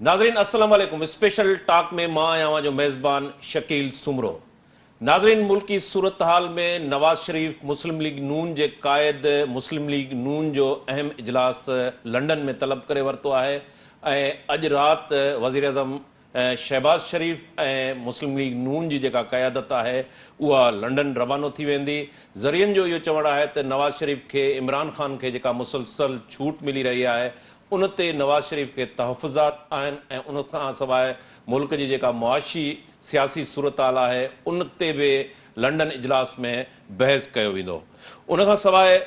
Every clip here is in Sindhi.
ناظرين السلام عليڪم اسپيشل ٽاڪ ۾ مان آهيان اوهان جو ميزبان شڪيل سومرو ناظرين ملڪي صورتحال ۾ نواز شريف مسلم ليگ نون جي قائد مسلم ليگ نون جو اهم اجلاس لنڊن ۾ طلب ڪري ورتو آهي ۽ اڄ رات وزيراعظم شهباز شريف ۽ مسلم ليگ نون جي جيڪا قيادت آهي اها لنڊن روانو ٿي ويندي. ذريعن جو اهو چوڻ آهي ته نواز شريف کي عمران خان کي جيڪا مسلسل ڇوٽ ملي رهي آهي ان تي نواز شريف کي تحفظات آهن ۽ ان کان سواء ملڪ جي جيڪا معاشي سياسي صورتحال آهي ان تي به لنڊن اجلاس ۾ بحث ڪيو ويندو. ان کان سواء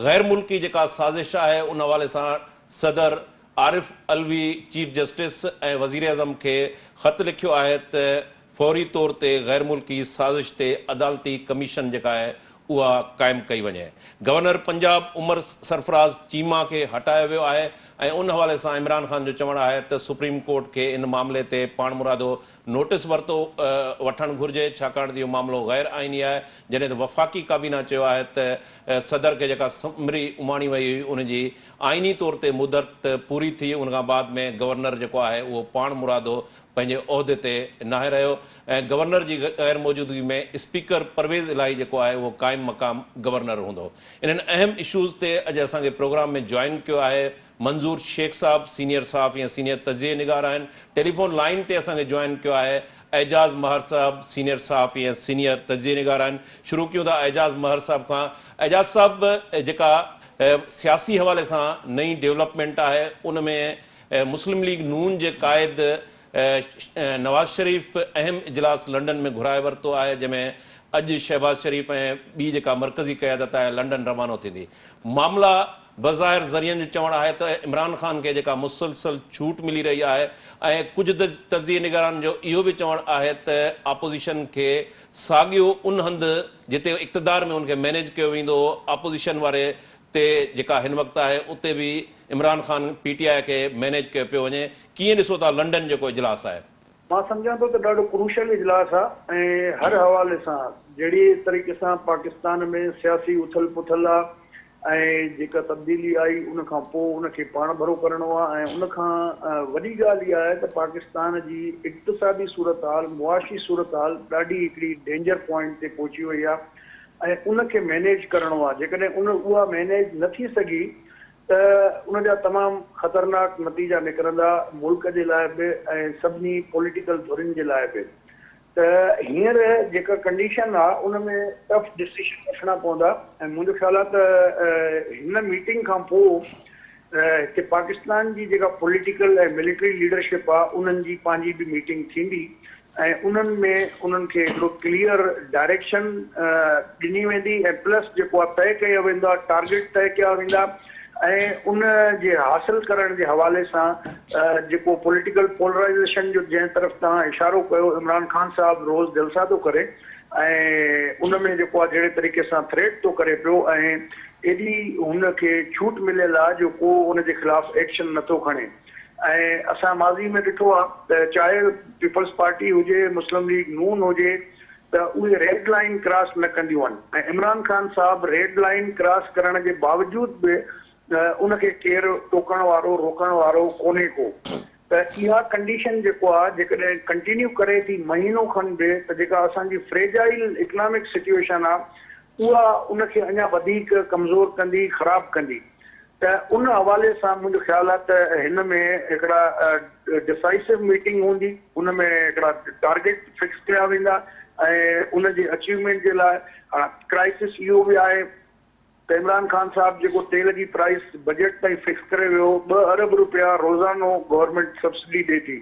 غير ملڪي جيڪا سازش آهي ان حوالي سان صدر عارف علوي چيف جسٽس ۽ وزيراعظم کي خط لکيو آهي ته فوري طور تي غير ملڪي سازش تي عدالتي ڪميشن جيڪا آهي اها قائم ڪئي وڃي. گورنر پنجاب عمر سرفراز چيما کي هٽايو ويو آهي ۽ ان حوالي سان عمران خان جو چوڻ آهي ته سپريم ڪورٽ کي ان معاملي تي پاڻمرادو نوٽيس ورتو وٺڻ گهرجي ڇاڪاڻ ته اهو معاملو غير آئيني آهي جڏهن ته وفاقي ڪابينا چيو آهي ته صدر کي جيڪا سمري اماڻي وئي هئي ان جي آئيني طور تي مدت پوري ٿي ان کان بعد ۾ گورنر جيڪو آهي اهو پاڻ مرادو پنهنجي عهدي تي ناهي رهيو ۽ گورنر جي غير موجودگي ۾ اسپيڪر پرويز الاهي جيڪو آهي اهو قائم مقام گورنر هوندو. انهن اهم اشوز تي اڄ اسان کي پروگرام ۾ جوائن ڪيو آهي منظور شيخ صاحب سينيئر صحافي ۽ سينيئر تجزيي نگار آهن. ٽيليفون لائين تي اسان کي جوائن ڪيو آهي اعجاز مهر صاحب سينيئر صحافي ۽ سينيئر تجزيي نگار آهن. شروع ڪيون ٿا اعجاز مهر صاحب کان. اعجاز صاحب جيڪا سياسي حوالي سان نئين ڊولپمينٽ آهي ان ۾ مسلم ليگ نون جي قائد نواز شريف اهم اجلاس لنڊن ۾ گهرائي ورتو آهي جنهن ۾ اڄ شهباز شريف ۽ ٻي جيڪا مرڪزي قيادت آهي لنڊن روانو ٿيندي. معاملا بظاهر ذريعن جو چوڻ آهي ته عمران خان کي جيڪا مسلسل ڇوٽ ملي رهي آهي ۽ ڪجهه تجزيي نگارن جو اهو به چوڻ آهي ته آپوزيشن کي ساڳيو ان هنڌ جتي اقتدار ۾ ان کي مئنيج ڪيو ويندو هو آپوزيشن واري تي جيڪا هن وقت آهي اتي به عمران خان پي ٽي آء کي مئنيج ڪيو پيو وڃي ڪيئن ڏسو ٿا لنڊن جيڪو اجلاس آهي. مان سمجهان ٿو ته ڏاڍو ڪروشل اجلاس آ ۽ هر حوالي سان جهڙي طريقي سان پاڪستان ۾ سياسي اٿل پٿل آ ۽ جيڪا تبديلي آئي ان کان پو ان کي پاڻ ڀرو ڪرڻو آ ۽ ان کان وڏي ڳالهه اها آهي ته پاڪستان جي اقتصادي صورتحال معاشي صورتحال ڏاڍي هڪڙي ڊينجر پوائنٽ تي پهچي وئي آ ۽ ان کي مينيج ڪرڻو آ جيڪڏهن ان اها مينيج نه ٿي سگهي ته ان جا تمام خطرناڪ نتيجا نڪرندا ملڪ جي لاء به ۽ سڀني پوليٽيڪل ڌرين جي لاء به ته هينئر جيڪا ڪنڊيشن آ ان ۾ ٽف ڊسيشن وٺڻا پوندا ۽ منهنجو خيال آ ته هن ميٽنگ کان پوء هتي پاڪستان جي جيڪا پوليٽيڪل ۽ ملٽري ليڊرشپ آ انهن جي پنهنجي به ميٽنگ ٿيندي ۽ انهن ۾ انهن کي هڪڙو ڪليئر ڊائريڪشن ڏني ويندي ۽ پلس جيڪو آهي طئي ڪيا ويندا ٽارگيٽ طئي ڪيا ويندا ۽ ان جي حاصل ڪرڻ جي حوالي سان جيڪو پوليٽيڪل پولرائيزيشن جو جنهن طرف توهان اشارو ڪيو عمران خان صاحب روز جلسا ٿو ڪري ۽ ان ۾ جيڪو آهي جهڙي طريقي سان ٿريٽ ٿو ڪري پيو ۽ ايڏي هن کي ڇوٽ مليل آهي جو ڪو ان جي خلاف ايڪشن نٿو کڻي. ۽ اسان ماضي ۾ ڏٺو آهي ته چاهي پيپلز پارٽي هجي، مسلم ليگ نون هجي ته اهي ريڊ لائين ڪراس نه ڪنديون آهن ۽ عمران خان صاحب ريڊ لائين ڪراس ڪرڻ جي باوجود به ان کي ڪير ٽوڪڻ وارو روڪڻ وارو ڪونهي ڪو ته اها ڪنڊيشن جيڪو آهي جيڪڏهن ڪنٽينيو ڪري ٿي مهينو کن به ته جيڪا اسان جي فريجائل اڪنامڪ سچوئيشن آهي اها ان کي اڃا وڌيڪ ڪمزور ڪندي خراب ڪندي. ته ان حوالي سان منهنجو خيال آهي ته هن ۾ هڪڙا ڊسائسو ميٽنگ هوندي، ان ۾ هڪڙا ٽارگيٽ فڪس ڪيا ويندا ۽ ان جي اچيومينٽ جي لاء هاڻ ڪرائسس اهو به آهي ته عمران خان صاحب جيڪو تيل جي پرائس بجيٽ تائين فڪس ڪري ويو، ٻه ارب روپيا روزانو گورنمينٽ سبسڊي ڏي ٿي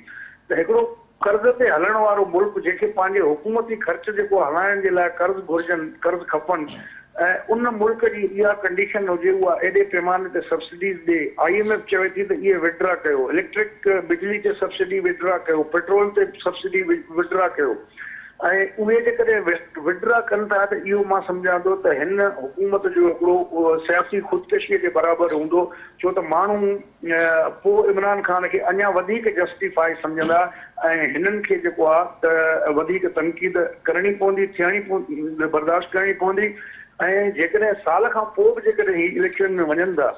ته هڪڙو قرض تي هلڻ وارو ملڪ جنهن کي پنهنجي حڪومتي خرچ جيڪو هلائڻ جي لاء قرض گهرجن، قرض کپن ۽ ان ملڪ جي اها ڪنڊيشن هجي اها ايڏي پيماني تي سبسڊيز ڏي، I M F چوي ٿي ته اهي وڊرا ڪيو، اليڪٽرڪ بجلي تي سبسڊي وڊرا ڪيو، پيٽرول تي سبسڊي وڊرا ڪيو ۽ اهي جيڪڏهن وڊرا ڪن ٿا ته اهو مان سمجهان ٿو ته هن حڪومت جو هڪڙو سياسي خودڪشيء جي برابر هوندو ڇو ته ماڻهو پوء عمران خان کي اڃا وڌيڪ جسٽيفائي سمجهندا ۽ هنن کي جيڪو آ ته وڌيڪ تنقيد ڪرڻي پوندي، ٿيڻي پوندي، برداشت ڪرڻي پوندي ۽ جيڪڏهن سال کان پوء به جيڪڏهن هي اليڪشن ۾ وڃن ٿا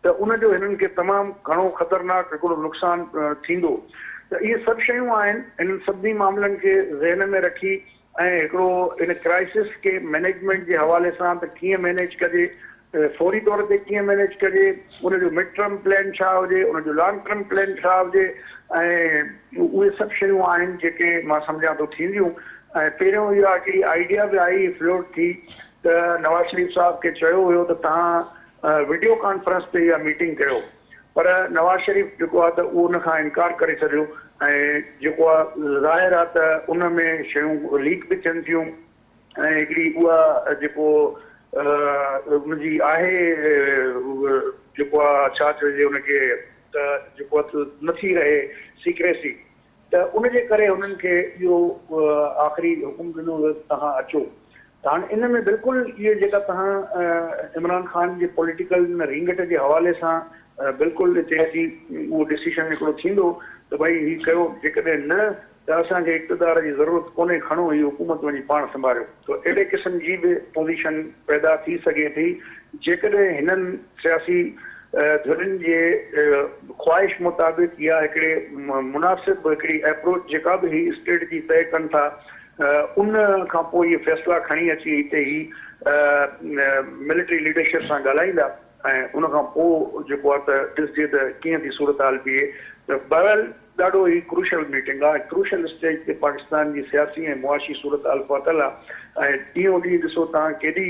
ته ان جو هنن کي تمام گهڻو خطرناڪ هڪڙو نقصان ٿيندو ته اهي سڀ شيون آهن انهن سڀني معاملن کي ذهن ۾ رکي ۽ هڪڙو ان ڪرائسس کي مئنيجمينٽ جي حوالي سان ته ڪيئن مئنيج ڪجي، فوري طور تي ڪيئن مئنيج ڪجي، ان جو مڊ ٽرم پلان ڇا هجي، ان جو لانگ ٽرم پلان ڇا هجي ۽ اهي سڀ شيون آهن جيڪي مان سمجهان ٿو ٿينديون ۽ پهريون اها هڪڙي آئيڊيا به آئي فلوٽ ٿي ته نواز شريف صاحب کي چيو ويو ته توهان وڊيو ڪانفرنس تي اها ميٽنگ ڪيو. پر نواز شريف جيڪو آهي ته اهو ان کان انڪار ڪري ڇڏيو ۽ جيڪو آهي ظاهر آهي ته ان ۾ شيون ليڪ به ٿين ٿيون ۽ هڪڙي اها جيڪو ان جي آهي جيڪو آهي ڇا چئجي ان کي ته جيڪو آهي نٿي رهي سيڪريسي ته ان جي ڪري هنن کي اهو آخري حڪم ڏنو ويو ته توهان اچو ته هاڻي ان ۾ بلڪل اهي جيڪا توهان عمران خان جي پوليٽيڪل ان رينگٽ جي حوالي سان بلڪل اتي اچي اهو ڊسيشن هڪڙو ٿيندو ته ڀئي هي ڪيو جيڪڏهن نه ته اسان کي اقتدار جي ضرورت ڪونهي کڻو هي حڪومت وڃي پاڻ سنڀاريو ته اهڙي قسم جي به پوزيشن پيدا ٿي سگهي ٿي جيڪڏهن هنن سياسي ڌرين جي خواهش مطابق يا هڪڙي مناسب هڪڙي ايپروچ جيڪا به هي اسٽريٽجي طئي ڪن ٿا ان کان پوء اهي فيصلا کڻي اچي هتي هي ملٽري ليڊرشپ سان ڳالهائيندا ۽ ان کان پوء جيڪو آهي ته ڏسجي ته ڪيئن ٿي صورتحال بيهي ته بهرحال ڏاڍو هي ڪروشل ميٽنگ آ ۽ ڪروشل اسٽيج تي پاڪستان جي سياسي ۽ معاشي صورتحال پهتل آ ۽ ڏينهون ڏينهن ڏسو توهان ڪيڏي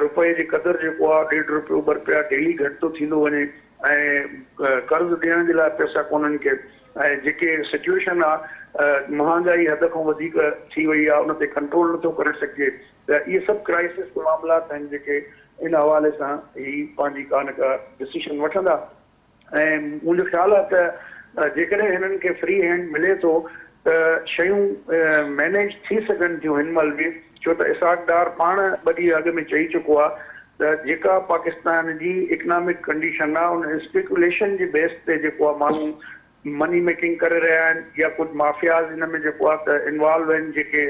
روپئي جي قدر جيڪو آ ڏيڍ روپيو ٻه روپيا ڊيلي گهٽ ٿو ٿيندو وڃي ۽ قرض ڏيڻ جي لاء پئسا ڪونهن ڪي ۽ جيڪي سچوئيشن آ مهانگائي حد کان وڌيڪ ٿي وئي آ ان تي ڪنٽرول نٿو ڪري سگهجي ته اهي سڀ ڪرائسس معاملات آهن جيڪي ان حوالي سان هي پنهنجي ڪا نه ڪا ڊسيشن وٺندا. ۽ منهنجو خيال آهي ته جيڪڏهن هنن کي فري هينڊ ملي ٿو ته شيون مئنيج ٿي سگهن ٿيون هن مهل به ڇو ته اسحاق ڊار پاڻ ٻه ڏينهن اڳ ۾ چئي چڪو آهي ته جيڪا پاڪستان جي اڪنامڪ ڪنڊيشن آهي ان اسپيڪوليشن جي بيس تي جيڪو آهي ماڻهو مني ميڪنگ ڪري رهيا آهن يا ڪجهه مافياز ان ۾ جيڪو آهي ته انوالو آهن جيڪي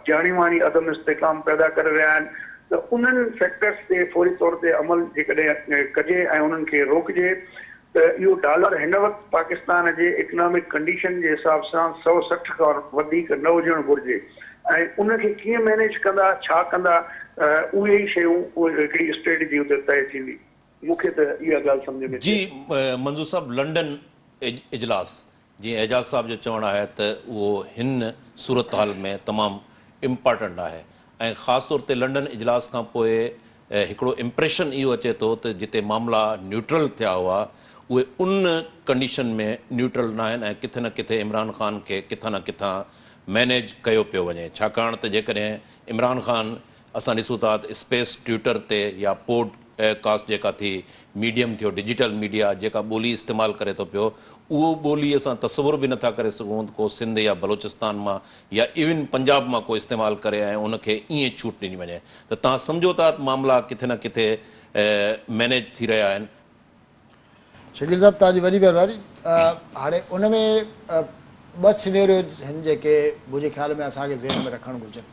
ڄاڻي واڻي عدم استحڪام پيدا ڪري رهيا آهن ته انهن فيڪٽرز تي فوري طور تي عمل جيڪڏهن ڪجي ۽ انهن کي روڪجي ته اهو ڊالر هن وقت پاڪستان جي اڪنامڪ ڪنڊيشن جي حساب سان 160 کان وڌيڪ نه هجڻ گهرجي ۽ ان کي ڪيئن مينيج ڪندا ڇا ڪندا اهي ئي شيون هڪڙي اسٽريٽجي اتي طئي ٿيندي. مون کي ته اها ڳالهه سمجهه ۾ جي ٿي اچي. منظور صاحب لنڊن اجلاس جيئن اعجاز صاحب جو چوڻ آهي ته اهو هن صورتحال ۾ تمام امپارٽنٽ آهي ۽ خاص طور تي لنڊن اجلاس کان پوء هڪڙو امپريشن اهو اچي ٿو ته جتي معاملا نيوٽرل ٿيا هئا اهي ان ڪنڊيشن ۾ نيوٽرل ناهن ۽ ڪٿي نه ڪٿي عمران خان کي ڪٿان نه ڪٿان مينيج ڪيو پيو وڃي ڇاڪاڻ ته جيڪڏهن عمران خان اسان ڏسون ٿا ته اسپيس ٽوئٽر تي يا پوڊ ڪاسٽ جيڪا ٿي ميڊيم ٿيو ڊجيٽل ميڊيا جيڪا ٻولي استعمال ڪري ٿو پيو اهو ٻولي اسان تصور به نٿا ڪري سگهون ته ڪو سنڌ يا بلوچستان مان يا ايون پنجاب مان ڪو استعمال ڪري ۽ ان کي ائين ڇوٽ ڏني وڃي ته توهان سمجهو ٿا ته معاملا ڪٿي نه ڪٿي مينيج ٿي رهيا آهن. شڪيل صاحب توهان جي وڏي مهرباني هاڻي ان ۾ ٻه سينيريوز هن جيڪي منهنجي خيال ۾ اسان کي ذهن ۾ رکڻ گهرجن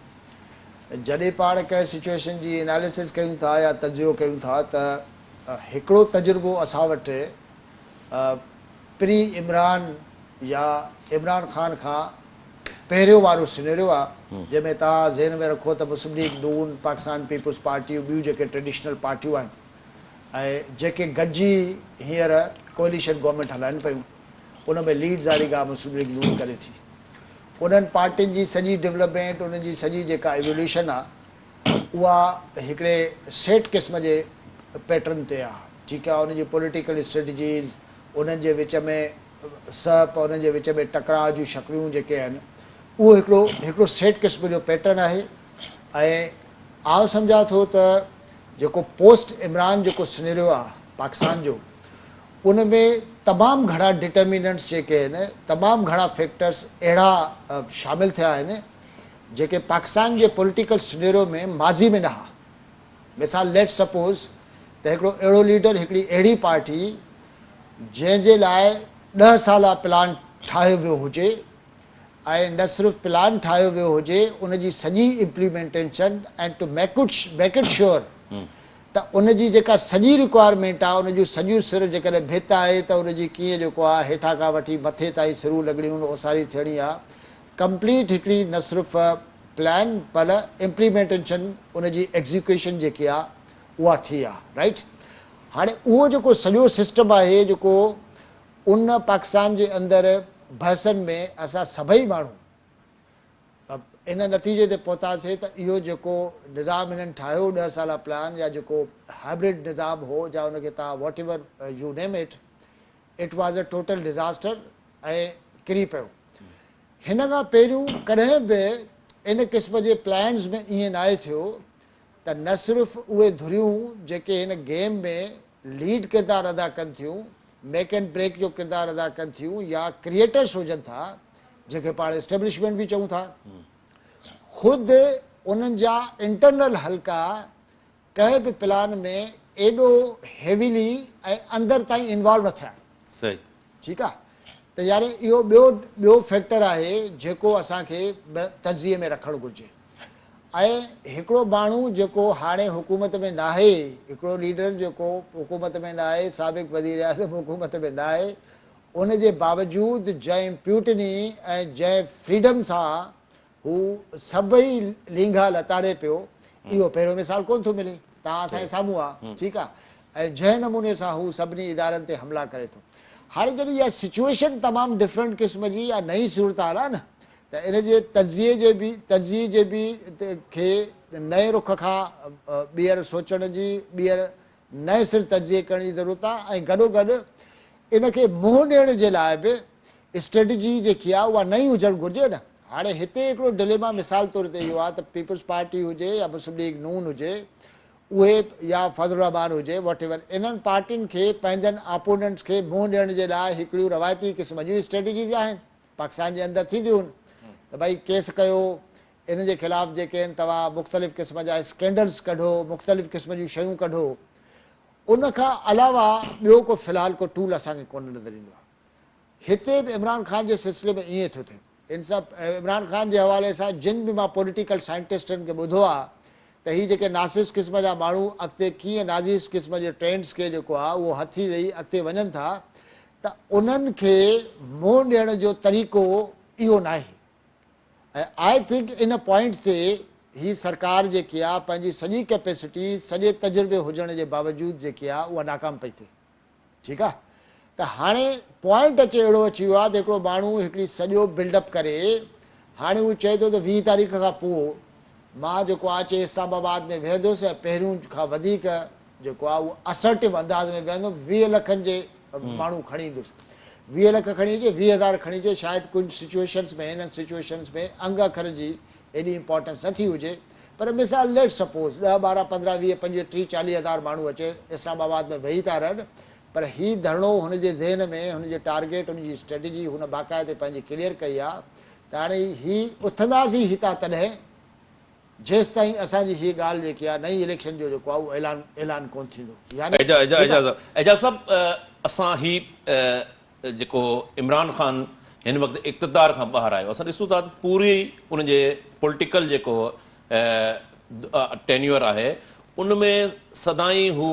جڏهن پاڻ ڪنهن سچوئيشن جي اناليسز ڪيون ٿا يا تجزيو ڪيون ٿا ته هڪڙو تجربو اسان وٽ پري عمران يا عمران خان کان پهريون وارو سينيريو آ جنهن ۾ توهان ذهن ۾ رکو ته مسلم ليگ نون، پاڪستان پيپلز پارٽي ٻيون جيڪي ٽريڊيشنل پارٽيون آهن ۽ جيڪي گڏجي هينئر ڪوئليشن گورنمينٽ هلائن پيون ان ۾ ليڊ ظاهري ڳالهه مسلم ليگ نون ڪري ٿي. انهن پارٽين جي سڄي ڊولپمينٽ انهن جي سڄي جيڪا ايووليوشن آ اها هڪڙي سيٽ قسم جي پيٽرن تي آ ٺيڪ آ انهن جي پوليٽيڪل اسٽريٽجيز انهن جي وچ ۾ سهپ انهن جي وچ ۾ ٽڪراء جون شڪليون جيڪي آهن اهو هڪڙو هڪڙو سيٽ قسم جو پيٽرن آهي ۽ آئون سمجهان ٿو ته جيڪو پوسٽ عمران جيڪو سنيريو آ پاڪستان جو ان ۾ تمام گهڻا ڊٽرميننٽس جيڪي آهن تمام گهڻا فيڪٽرس اهڙا شامل ٿيا آهن جيڪي پاڪستان جي پوليٽيڪل سنيريو ۾ ماضي ۾ نه ها مثال ليٽس سپوز ته هڪڙو اهڙو ليڊر هڪڙي اهڙي پارٽي جنهن جي لاء ڏهه سالا پلان ٺاهيو ويو هجي ۽ نه صرف پلان ٺاهيو ويو هجي ان جي سڄي implementation ۽ to make it make it sure. ته ان جي جيڪا سڄي رڪوائرمينٽ آ ان جون سڄيون سر جيڪڏهن ڀت آهي ته ان جي ڪيئن جيڪو آ هيٺان کان وٺي مٿي تائين سرون لڳڻيون آهن اوساري ٿيڻي آ ڪمپليٽ هڪڙي نه صرف پلان پر امپليمينٽيشن ان جي ايگزيڪيوشن جيڪي آ اها ٿي آ رائيٽ هاڻي اهو جيڪو سڄو سسٽم آهي جيڪو ان پاڪستان جي اندر بحثن ۾ اسان سڀئي ماڻهو ان نتيجي تي پهتاسين ته اهو جيڪو نظام هنن ٺاهيو ڏهه سالا پلان يا جيڪو هائبرڊ نظام هو جا ان کي توهان whatever you name it, it was a total disaster ۽ ڪري پيو. هن کان پهريون ڪڏهن به ان قسم جي پلانز ۾ ائين ناهي ٿيو ته نه صرف اهي ڌريون جيڪي هن گيم ۾ ليڊ ڪردار ادا ڪن ٿيون، ميڪ اينڊ بريڪ جو ڪردار ادا ڪن ٿيون يا ڪريئيٽرس هجن ٿا جنهن کي پاڻ اسٽيبلشمينٽ به چئون ٿا، خود انهن جا انٽرنل حلقا ڪنهن به پلان ۾ ايڏو هيويلي ۽ اندر تائين انوالو نه ٿيا. صحيح. ٺيڪ آ ته يعني اهو ٻيو ٻيو فيڪٽر آهي جيڪو اسان کي به تجزيي ۾ رکڻ گهرجي ۽ هڪڙو ماڻهو جيڪو هاڻي حڪومت ۾ ناهي هڪڙو ليڊر جيڪو حڪومت ۾ ناهي سابق وزيراعظم حڪومت ۾ ناهي ان جي باوجود جنهن امپيوٽني ۽ جنهن فريڊم سان هو سڀئي لينگها لتاڙي پيو، اهو پهريون مثال ڪونه ٿو ملي، توهان اسان جي سامهون آ، ٺيڪ آ، ۽ جنهن نموني سان هو سڀني ادارن تي حملا ڪري ٿو. هاڻي جڏهن اها سچوئيشن تمام ڊفرنٽ قسم جي يا نئين صورتحال آ نه ته ان جي تجزيي جي به تجزيي جي به کي نئين رخ کان ٻيهر سوچڻ جي ٻيهر نئين سر تجزيي ڪرڻ جي ضرورت آ ۽ گڏوگڏ ان کي منهن ڏيڻ جي لاء به اسٽريٽجي جيڪي آ اها نئين هجڻ گهرجي نه. هاڻي هتي هڪڙو ڊليما مثال طور تي اهو آ ته پيپلز پارٽي هجي يا مسلم ليگ نون هجي اهي يا فضل الرحمان هجي واٽ ايور انهن پارٽين کي پنهنجن آپوننٽس کي منهن ڏيڻ جي لاء هڪڙيون روايتي قسم جون اسٽريٽجيز آهن پاڪستان جي اندر ٿينديون هن ته ڀائي ڪيس ڪيو انهن جي خلاف جيڪي آهن توهان مختلف قسم جا اسڪينڊلز ڪڍو مختلف قسم جون شيون ڪڍو ان کان علاوه ٻيو ڪو في الحال ڪو ٽول اسان کي ڪونه نظر ايندو آهي. هتي به عمران خان جي سلسلي ۾ ائين ٿو ٿئي. ان سان عمران خان جي حوالي سان جن به مان پوليٽيڪل سائنٽسٽن کي ٻڌو آهي ته هي جيڪي ناسسٽ قسم جا ماڻهو اڳتي ڪيئن نازيسٽ قسم جي ٽرينڊز کي جيڪو آهي اهو هٿي ڏئي اڳتي وڃن ٿا ته انهن کي منهن ڏيڻ جو طريقو اهو ناهي ۽ I think in point تي هي سرڪار جيڪي آهي پنهنجي سڄي ڪيپيسٽي سڄي تجربي هجڻ جي باوجود جيڪي آهي اها ناڪام پئي ٿئي. ٺيڪ آ ته هاڻي پوائنٽ اچي اهڙو اچي ويو آ ته هڪڙو ماڻهو هڪڙي سڄو بلڊ اپ ڪري هاڻي هو چئي ٿو ته 20 تاريخ کان پوء مان جيڪو آ اچي اسلام آباد ۾ ويهندس ۽ پهريون کان وڌيڪ جيڪو آ اهو اسرٽو انداز ۾ ويهندم 20 لکن جي ماڻهو کڻي ايندس 20 لک کڻي اچي 20 هزار کڻي اچي شايد ڪجهه سچوئيشنس ۾ هنن سچوئيشنس ۾ انگ اکر جي ايڏي امپارٽنس نه ٿي هجي پر مثال ليٽس سپوز ڏهه ٻارهن پندرهن ويهه پنجويهه ٽيهه چاليهه هزار ماڻهو اچي اسلام آباد ۾ ويهي ٿا رهن پر هي ڌرڻو هن جي ذهن ۾ هن جي ٽارگيٽ هن جي اسٽريٽجي هن باقاعدي پنهنجي ڪليئر ڪئي آ ته هاڻي هي اٿنداسين هتان تڏهن جيستائين اسان جي هي ڳالهه جيڪي آ نئين اليڪشن جو جيڪو آ اهو اعلان اعلان ڪونه ٿيندو يعني اعجاز ٺيڪ آ. اعجاز اعجاز صاحب اسان هي جيڪو عمران خان هن وقت اقتدار کان ٻاهر آيو اسان ڏسون ٿا ته پوري ان جي پوليٽيڪل جيڪو ٽينيوئر آهي ان ۾ سدائين هو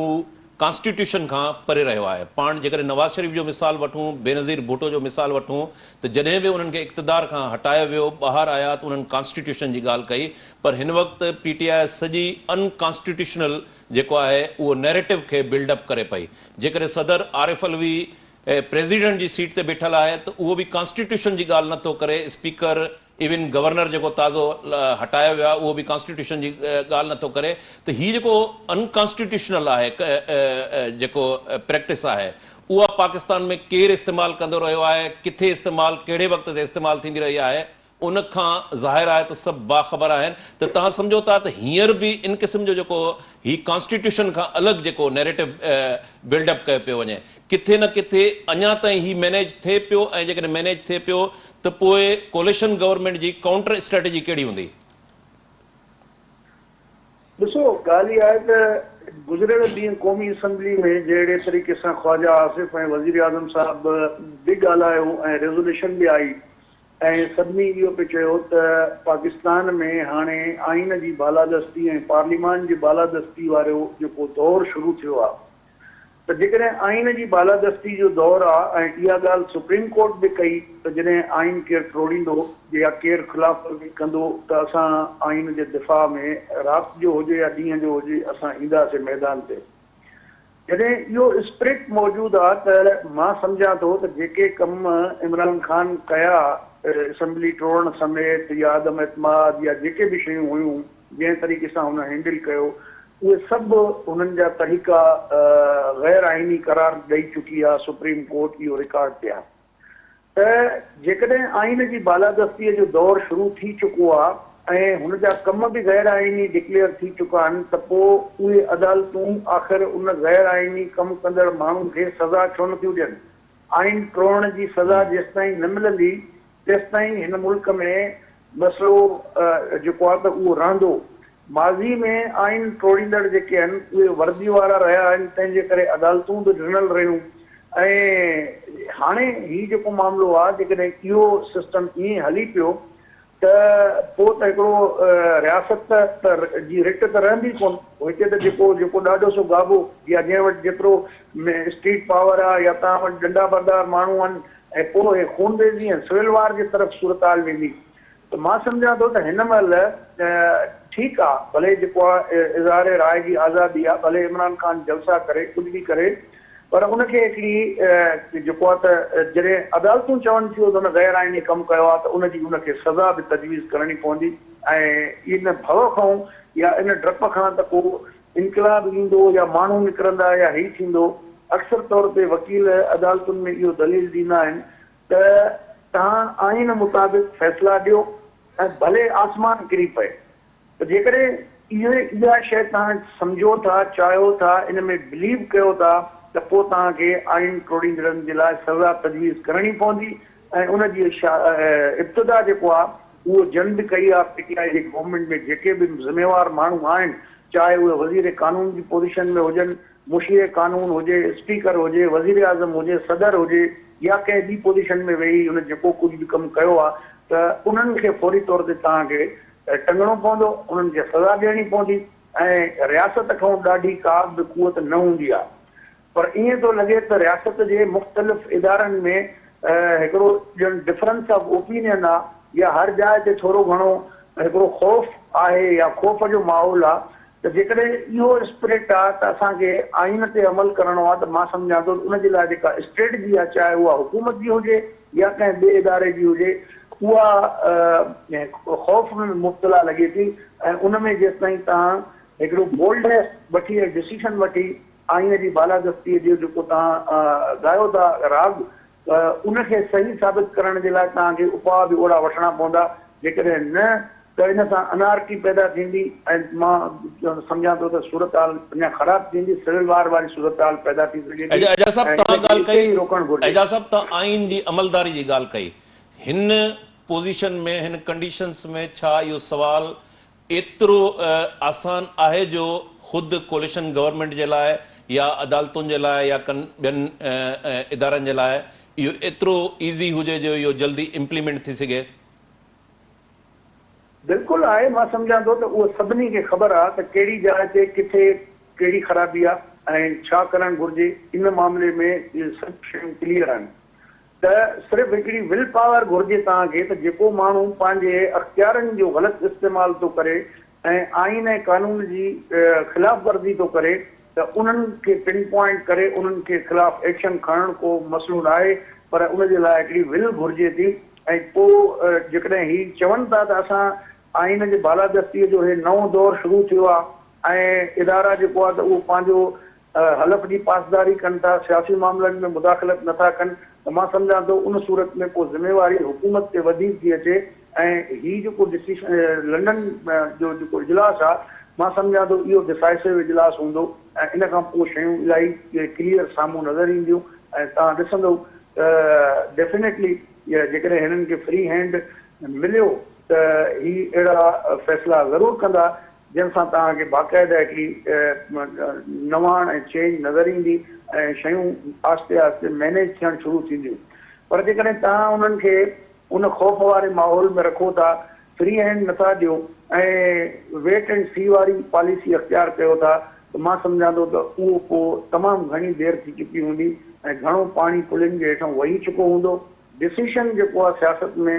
ڪانسٽيٽيوشن کان پري رهيو آهي پاڻ جيڪڏهن نواز شريف جو مثال وٺون بينظير ڀٽو جو مثال وٺون ته جڏهن به انهن کي اقتدار کان هٽايو ويو ٻاهر آيا ته انهن ڪانسٽيٽيوشن جي ڳالهه ڪئي پر هن وقت پي ٽي آء سڄي ان ڪانسٽيٽيوشنل جيڪو آهي اهو نيريٽو کي بلڊ اپ ڪري پئي جيڪڏهن صدر عارف علوي پريزيڊنٽ جي سيٽ تي بيٺل آهي ته اهو به ڪانسٽيٽيوشن جي ڳالهه نه ٿو ڪري، اسپيڪر ايون گورنر جيڪو تازو هٽايو ويو آهي اهو به ڪانسٽيٽيوشن جي ڳالهه نه ٿو ڪري ته هي جيڪو ان ڪانسٽيٽيوشنل آهي جيڪو پريڪٽس آهي اها پاڪستان ۾ ڪير استعمال ڪندو رهيو آهي ڪٿي استعمال ڪهڙي وقت تي استعمال ٿيندي رهي آهي ان کان ظاهر آهي ته سڀ باخبر آهن ته توهان سمجهو ٿا ته هينئر به ان قسم جو جيڪو هي ڪانسٽيٽيوشن کان الڳ جيڪو نيريٽو بلڊ اپ ڪيو پيو وڃي ڪٿي نه ڪٿي اڃا تائين هي مينيج ٿئي پيو ۽ جيڪڏهن مينيج ٿئي پيو ته پوء ڪوليشن گورنمينٽ جي ڪائونٽر اسٽريٽجي ڪهڙي هوندي؟ ڏسو ڳالهه اها آهي ته گذريل ڏينهن قومي اسيمبلي ۾ جهڙي طريقي سان خواجا آصف ۽ وزيراعظم صاحب به ڳالهايو ۽ ريزوليشن به آئي. ۽ سڀني اهو پئي چيو ته پاڪستان ۾ هاڻي آئين جي بالادستي ۽ پارليمان جي بالادستي وارو جيڪو دور شروع ٿيو آ ته جيڪڏهن آئين جي بالادستي جو دور آ ۽ اها ڳالهه سپريم ڪورٽ به ڪئي ته جڏهن آئين ڪير ٽوڙيندو يا ڪير خلاف ورزي ڪندو ته اسان آئين جي دفاع ۾ رات جو هجي يا ڏينهن جو هجي اسان اينداسين ميدان تي. جڏهن اهو اسپرٽ موجود آ ته مان سمجهان ٿو ته جيڪي ڪم عمران خان ڪيا اسيمبلي ٽوڙڻ سميت يا عدم اعتماد يا جيڪي به شيون هيون جنهن طريقي سان هن هينڊل ڪيو اهي سڀ هنن جا طريقا غير آئيني قرار ڏئي چڪي آ سپريم ڪورٽ اهو رڪارڊ تي آ. ته جيڪڏهن آئين جي بالادستيء جو دور شروع ٿي چڪو آ ۽ هن جا ڪم به غير آئيني ڊڪليئر ٿي چڪا آهن ته پوء اهي عدالتون آخر ان غير آئيني ڪم ڪندڙ ماڻهن کي سزا ڇو نه ٿيون ڏين؟ آئين ٽوڙڻ جي سزا جيستائين نه ملندي تيستائين هن ملڪ ۾ مسئلو جيڪو آ ته اهو رهندو. ماضي ۾ آئين ٽوڙيندڙ جيڪي آهن اهي وردي وارا رهيا آهن تنهن جي ڪري عدالتون به ڊنل رهيون ۽ هاڻي هي جيڪو معاملو آهي جيڪڏهن اهو سسٽم ائين هلي پيو ته پوء ته هڪڙو رياست ته جي رٽ ته رهندي ڪونه هتي ته جيڪو جيڪو ڏاڍو سو گابو يا جنهن وٽ جيترو اسٽريٽ پاور آهي يا توهان وٽ ڏنڊا بردار ماڻهو آهن ۽ پوء هي خونريزي ۽ سول وار جي طرف صورتحال ويندي ته مان سمجهان ٿو ته هن مهل ٺيڪ آ ڀلي جيڪو آ اظهار راء جي آزادي آ ڀلي عمران خان جلسا ڪري ڪجهه به ڪري پر ان کي هڪڙي جيڪو آ ته جڏهن عدالتون چون ٿيون ته ان غير آئيني ڪم ڪيو آ ته ان جي ان کي سزا به تجويز ڪرڻي پوندي ۽ ان ڀؤ کان يا ان ڊپ کان ته ڪو انقلاب ايندو يا ماڻهو نڪرندا يا هي ٿيندو اڪثر طور تي وڪيل عدالتن ۾ اهو دليل ڏيندا آهن ته توهان آئين مطابق فيصلا ڏيو ۽ ڀلي آسمان ڪري پئي ته جيڪڏهن اهي اها شيء توهان سمجهو ٿا، چاهيو ٿا، ان ۾ بليو ڪيو ٿا ته پوء توهان کي آئين ٽوڙيندڙن جي لاء سزا تجويز ڪرڻي پوندي ۽ ان جي ابتدا جيڪو آهي اهو جن به ڪئي آهي پي ٽي آء جي گورنمينٽ ۾ جيڪي به ذميوار ماڻهو آهن چاهي اهي وزير قانون جي پوزيشن ۾ هجن مشير قانون هجي، اسپيڪر هجي، وزيراعظم هجي، صدر هجي يا ڪنهن ٻي پوزيشن ۾ ويهي هن جيڪو ڪجهه به ڪم ڪيو آهي ته انهن کي فوري طور تي توهان کي ٽنگڻو پوندو، انهن کي سزا ڏيڻي پوندي ۽ رياست کان ڏاڍي ڪا به قوت نه هوندي آهي پر ائين ٿو لڳي ته رياست جي مختلف ادارن ۾ هڪڙو ڄڻ ڊفرنس آف اوپينين آ يا هر جاء تي ٿورو گهڻو هڪڙو خوف آهي يا خوف جو ماحول آ ته جيڪڏهن اهو اسپرٽ آ ته اسان کي آئين تي عمل ڪرڻو آ ته مان سمجهان ٿو ته ان جي لاء جيڪا اسٽريٽجي آ چاهي اها حڪومت جي هجي يا ڪنهن ٻئي اداري جي هجي اها خوف ۾ مبتلا لڳي ٿي ۽ ان ۾ جيستائين توهان هڪڙو بولڊنيس وٺي ۽ ڊسيشن وٺي آئين جي بالادستيء جو جيڪو توهان ڳايو ٿا راڳ ته ان کي صحيح ثابت ڪرڻ جي لاء توهان کي اپاء به اوڙا وٺڻا پوندا، جيڪڏهن نه ته ان سان انارڪي پيدا ٿيندي ۽ مان سمجهان ٿو ته صورتحال اڃا خراب ٿيندي، سول وار واري صورتحال پيدا ٿي سگهي ٿي اعجاز صاحب ۽ توهان ان کي ڳالهه اتي ڪئي ئي روڪڻ گهرجي. اعجاز صاحب توهان آئين جي عملداري جي ڳالهه ڪئي هن پوزيشن ۾ هن ڪنڊيشنز ۾ ڇا اهو سوال ايترو آسان آهي جو خود ڪوليشن گورنمينٽ جي لاء يا عدالتن جي لاء يا ڪن ٻين ادارن جي لاء اهو ايترو ايزي هجي جو اهو جلدي امپليمينٽ ٿي سگهي؟ بلڪل آهي، مان سمجهان ٿو ته اهو سڀني کي خبر آهي ته ڪهڙي جاء تي ڪٿي ڪهڙي خرابي آهي ۽ ڇا ڪرڻ گهرجي، ان معاملي ۾ اهي سڀ شيون ڪليئر آهن. ته صرف هڪڙي will power گهرجي توهان کي ته جيڪو ماڻهو پنهنجي اختيارن جو غلط استعمال ٿو ڪري ۽ آئين ۽ قانون جي خلاف ورزي ٿو ڪري ته انهن کي پن پوائنٽ ڪري انهن کي خلاف ايڪشن کڻڻ ڪو مسئلو ناهي پر ان جي لاء هڪڙي ول گهرجي ٿي ۽ پوء جيڪڏهن هي چون ٿا ته اسان آئين جي بالادستي جو هي نئون دور شروع ٿيو آهي ۽ ادارا جيڪو آهي ته اهو پنهنجو حلف جي پاسداري ڪن ٿا، سياسي معاملن ۾ مداخلت نه ٿا ڪن ته مان سمجهان ٿو ان صورت ۾ پوء ذميواري حڪومت تي وڌيڪ ٿي اچي ۽ هي جيڪو ڊسيشن لنڊن جو جيڪو اجلاس آ مان سمجهان ٿو اهو ڊسائسو اجلاس هوندو ۽ ان کان پوء شيون الاهي ڪليئر سامهون نظر اينديون ۽ توهان ڏسندو ته ڊيفينيٽلي جيڪڏهن هنن کي فري هينڊ مليو ته هي اهڙا فيصلا ضرور ڪندا جنهن سان توهان کي باقاعده هڪڙي نواڻ ۽ چينج نظر ايندي ۽ شيون آهستي آهستي مينيج ٿيڻ شروع ٿينديون پر جيڪڏهن توهان انهن کي ان خوف واري ماحول ۾ رکو ٿا، فري هينڊ نٿا ڏيو ۽ ويٽ اينڊ سي واري پاليسي اختيار ڪيو ٿا ته مان سمجهان ٿو ته اهو پوء تمام گهڻي دير ٿي چڪي هوندي ۽ گهڻو پاڻي پلين جي هيٺان وهي چڪو هوندو. ڊسيشن جيڪو آهي سياست ۾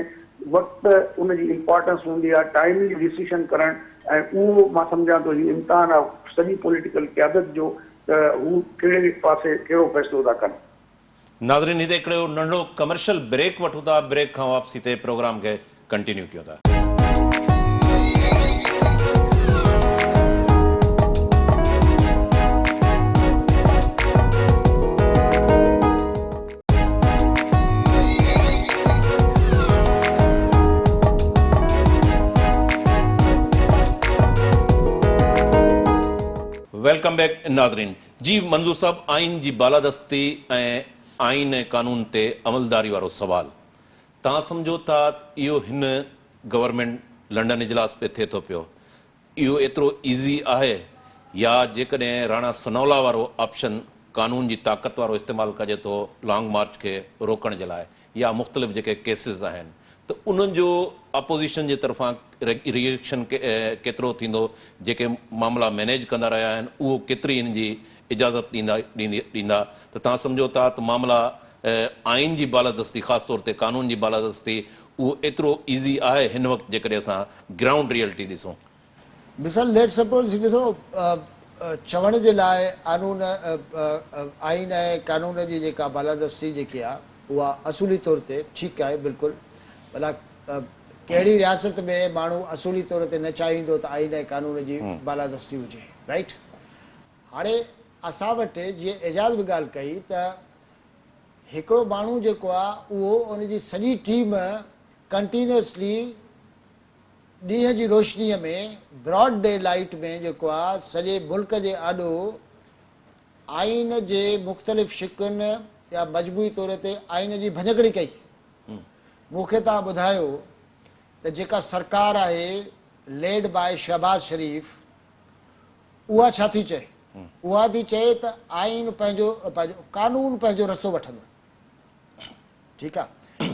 وقت ان جي امپارٽنس هوندي آهي ٽائملي ڊسيشن ڪرڻ ۽ اهو مان سمجهان ٿو هي امتحان آهي سڄي پوليٽيڪل قيادت جو ته هو ڪهڙي پاسي ڪهڙو فيصلو ٿا ڪن. ناظرين هتي هڪڙو ننڍڙو ڪمرشل بريڪ وٺون ٿا بريڪ کان واپسي تي پروگرام کي ڪنٽينيو ڪيون ٿا. Welcome back ناظرين جي منظور صاحب آئين جي بالادستي ۽ آئين ۽ قانون تي عملداري وارو سوال توهان سمجهو ٿا ته اهو هن گورنمينٽ لنڊن اجلاس پي ٿئي ٿو پيو اهو ايترو ايزي آهي يا جيڪڏهن راڻا ثناء الله وارو آپشن قانون جي طاقت وارو استعمال ڪجي ٿو لانگ مارچ کي روڪڻ جي لاء يا مختلف جيڪي ڪيسز آهن ته انهن جو اپوزيشن جي طرفان ري ايڪشن ڪيترو ٿيندو جيڪي معاملا مينيج ڪندا رهيا آهن اهو ڪيتري ان جي اجازت ڏيندا ڏيندا ته توهان سمجهو ٿا ته معاملا آئين جي بالادستي خاص طور تي قانون جي بالادستي اهو ايترو ايزي آهي هن وقت جيڪڏهن اسان گرائونڊ ريئلٽي ڏسون. مثال ليٽ سپوز هي ڏسو چوڻ جي لاء آنون آئين ۽ قانون جي جيڪا بالادستي جيڪي آ اها اصولي طور تي ٺيڪ آهي بلڪل ڀلا ڪهڙي رياست ۾ ماڻهو اصولي طور تي نه چاهيندو ته آئين ۽ قانون جي بالادستي هجي رائيٽ هاڻي اسان وٽ جيئن اعجاز به ڳالهه ڪئي ته هڪڙو ماڻهو جيڪو آ اهو ان جي سڄي ٽيم ڪنٽينيوسلي ڏينهن جي روشنيء ۾ براڊ ڊي لائيٽ ۾ جيڪو آ سڄي ملڪ جي آڏو آئين جي مختلف شقن يا مجموعي طور تي آئين جي ڀڃڪڙي ڪئي. مون کي توهان ٻڌايو ته جيڪا سرڪار آهي ليڊ باء شهباز شريف اها ڇا ٿي چئي؟ اها ٿي چئي ته آئين پنهنجو پنهنجو قانون پنهنجو رستو وٺندو. ٺيڪ آ.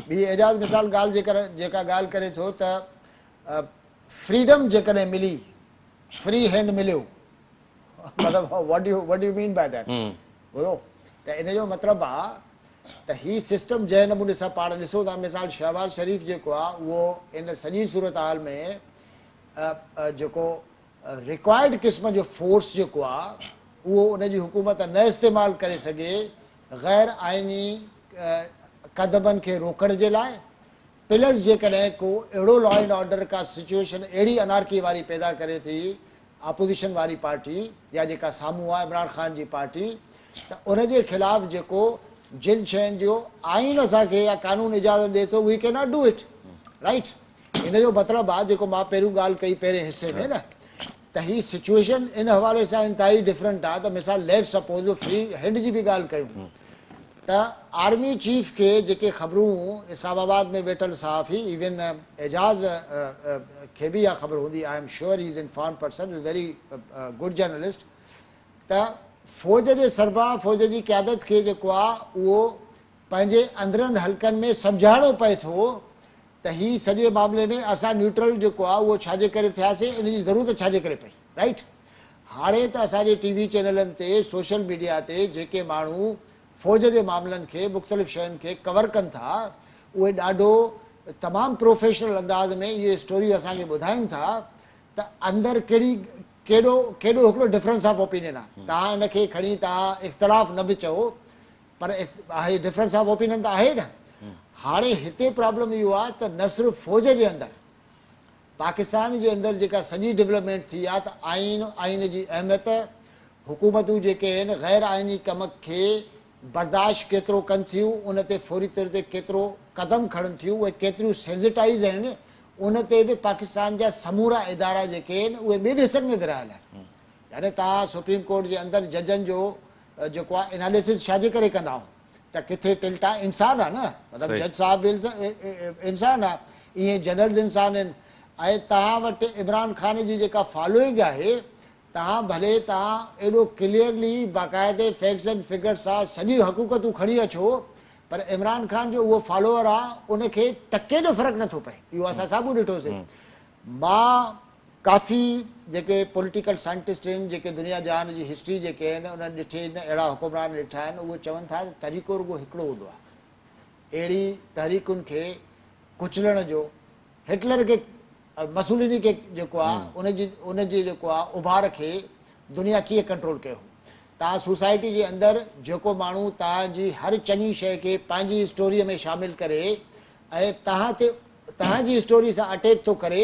ٻي اعجاز مثال ڳالهه جيڪر جيڪا ڳالهه ڪري ٿو ته فريڊم جيڪڏهن ملي فري هينڊ مليو مطلب what you what you mean by that ٻڌو ته ان جو مطلب آ ته هي سسٽم جنهن نموني سان پاڻ ڏسو ٿا مثال شهباز شريف جيڪو آ اهو ان سڄي صورتحال ۾ جيڪو ريڪوائرڊ قسم جو فورس جيڪو آ اهو ان جي حڪومت نه استعمال ڪري سگهي غير آئيني قدمن کي روڪڻ جي لاء پلس جيڪڏهن ڪو اهڙو لا اينڊ آرڊر ڪا سچوئيشن اهڙي انارڪي واري پيدا ڪري ٿي اپوزيشن واري پارٽي يا جيڪا سامهون آ عمران خان جي پارٽي ته ان جي خلاف جيڪو جن شين جو آئين اسان کي يا قانون اجازت ڏي ٿو we can not do it right ان جو مطلب آ جيڪو مان پهريون ڳالهه ڪئي پهرين حصي ۾ نه ته هي سچوئيشن ان حوالي سان انتهائي ڊفرنٽ آ ته مثال ليٽ سپوز فري هينڊ جي به ڳالهه ڪيون ته آرمي چيف کي جيڪي خبرون اسلام آباد ۾ ويٺل صحافي ايون اعجاز کي به اها خبر هوندي I am sure he is informed person is very good journalist ته فوج جي سربراهه فوج جي قيادت کي جيڪو آ اهو پنهنجي اندرن حلقن ۾ سمجهائڻو پئي ٿو ته هي سڄي معاملي ۾ اسان نيوٽرل جيڪو آ اهو ڇاجي ڪري ٿياسين ان جي ضرورت ڇاجي ڪري پئي رائيٽ هاڻي ته اسان جي ٽي وي چينلن تي سوشل ميڊيا تي جيڪي ماڻهو فوج جي معاملن کي مختلف شين کي ڪور ڪن ٿا اهي ڏاڍو تمام پروفيشنل انداز ۾ اهي اسٽوريون اسان کي ٻڌائين ٿا ته اندر ڪهڙي ڪيڏو ڪيڏو هڪڙو ڊفرنس آف اوپينين آ توهان ان کي کڻي توهان اختلاف نه به چئو پر آهي ڊفرنس آف اوپينين ته آهي نه هاڻي هتي پرابلم اهو آهي ته نه صرف فوج جي اندر پاڪستان جي اندر جيڪا سڄي ڊولپمينٽ ٿي آهي ته آئين آئين جي اهميت حڪومتون جيڪي آهن غير آئيني ڪم کي برداشت ڪيترو ڪن ٿيون ان تي فوري طور تي ڪيترو قدم کڻن ٿيون اهي ڪيتريون سينسيٽائز آهن ان تي به پاڪستان جا سمورا ادارا جيڪي آهن اهي ٻن حصن ۾ ورهايل آهن يعني توهان سپريم ڪورٽ جي اندر ججن جو جيڪو آ اناليسز ڇا جي ڪري ڪندا آهو ته ڪٿي ٽلٽ آ انسان آ نه مطلب جج صاحب به انسان آ ايئن جنرلز انسان آهن ۽ توهان وٽ عمران خان جي جيڪا فالوئنگ آهي توهان ڀلي توهان ايڏو ڪليئرلي باقاعدي فيڪٽس اينڊ فگرس سان سڄيون حقيقتون کڻي اچو پر عمران خان جو اهو فالوور آ ان کي ٽڪي جو فرق نٿو پئي اهو اسان سامهون ڏٺوسي مان ڪافي جيڪي پوليٽيڪل سائنٽسٽ آهن جيڪي دنيا جهان جي هسٽري جيڪي آهن انهن ڏٺي آهن اهڙا حڪمران ڏٺا آهن اهي چون ٿا ته طريقو رڳو هڪڙو هوندو آهي اهڙي تحريڪن کي ڪچلڻ جو هٽلر کي مسوليني کي جيڪو آهي ان جي ان جي جيڪو آهي اڀار کي دنيا ڪيئن ڪنٽرول ڪيو هو توهان سوسائٽي جي اندر جيڪو ماڻهو توهان جي هر چڱي شيء کي پنهنجي اسٽوري ۾ شامل ڪري ۽ توهان تي توهان جي اسٽوري سان اٽيڪ ٿو ڪري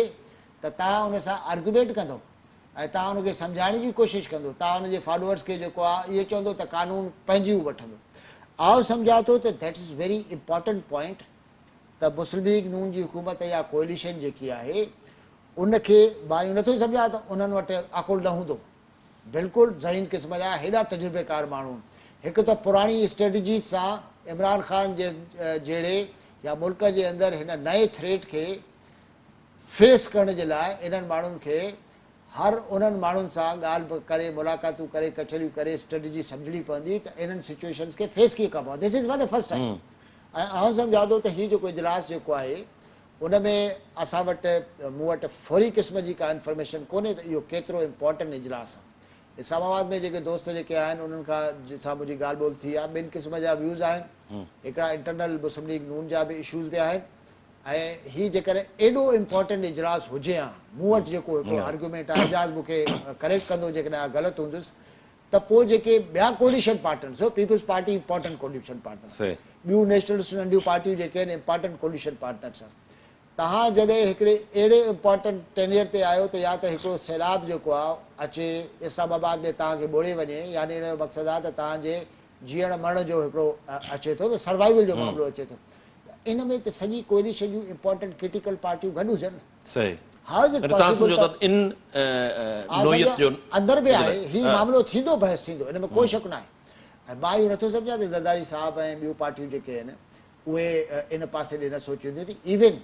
ته توهان ان سان آرگيومينٽ ڪندو ۽ توهان ان کي سمجهائڻ جي ڪوشش ڪندو، توهان ان جي فالوورز کي جيڪو آهي اهو چوندو ته قانون پنهنجي هو وٺندو. آئون سمجهان ٿو ته that is very important point ته مسلم ليگ نون جي حڪومت يا ڪوئليشن جيڪي آهي ان کي مان اهو نٿو سمجهان ته انهن وٽ عقل نه هوندو، بلڪل ذهين قسم جا هيڏا تجربيڪار ماڻهو هڪ ته پراڻي اسٽريٽجيز سان عمران خان جي جهڙي يا ملڪ جي اندر هن نئين ٿريٽ کي فيس ڪرڻ جي لاء انهن ماڻهن کي هر انهن ماڻهن سان ڳالهه به ڪري ملاقاتون ڪري ڪچهريون ڪري اسٽريٽجي سمجهڻي پوندي ته انهن سچوئيشنز کي فيس ڪيئن ڪبو آهي this is for the first time ۽ آئون سمجهان ٿو ته هي جيڪو اجلاس جيڪو آهي ان ۾ اسان وٽ مون وٽ فوري قسم جي ڪا انفارميشن ڪونهي ته اهو ڪيترو امپارٽنٽ اجلاس آهي اسلام آباد ۾ جيڪي دوست جيڪي آهن انهن کان سان منهنجي ڳالهه ٻولهه ٿي آهي ٻن قسم جا ويوز آهن هڪڙا انٽرنل مسلم ليگ نون جا به اشوز به آهن ۽ هي جيڪڏهن ايڏو امپارٽنٽ اجلاس هجي ها، مون وٽ جيڪو هڪڙو آرگيومينٽ آهي، اعجاز مون کي ڪريڪٽ ڪندو جيڪڏهن آء غلط هوندس، ته پوء جيڪي ٻيا coalition partners, peoples party important coalition partner آهي، ٻيون نيشنلسٽ ننڍيون پارٽيون جيڪي آهن امپارٽنٽ ڪوئليشن پارٽنرز آهن، توهان جڏهن هڪڙي اهڙي امپارٽنٽ ٽينيئر تي آهيو ته يا ته هڪڙو سيلاب جيڪو آهي اچي اسلام آباد ۾ توهان کي ٻوڙي وڃي، يعني ان جو مقصد آهي ته توهان جي جيئڻ مرڻ جو هڪڙو اچي ٿو ته سروائيول جو معاملو اچي ٿو. ته ان ۾ ته سڄي ڪوئليشن جون امپارٽنٽ ڪرٽيڪل پارٽيون گڏ هجن نه. صحيح. How is it يعني توهان پاسيبل سمجهو ته ٿا ته ان آء نوعيت سمجهان جو اندر به اجلاس آهي هي معاملو ٿيندو بحث ٿيندو ان ۾ ڪو شڪ ناهي ۽ مان اهو نٿو سمجهان ته زرداري صاحب ۽ ٻيون پارٽيون جيڪي آهن اهي ان پاسي ڏي نه سوچينديون ته ايون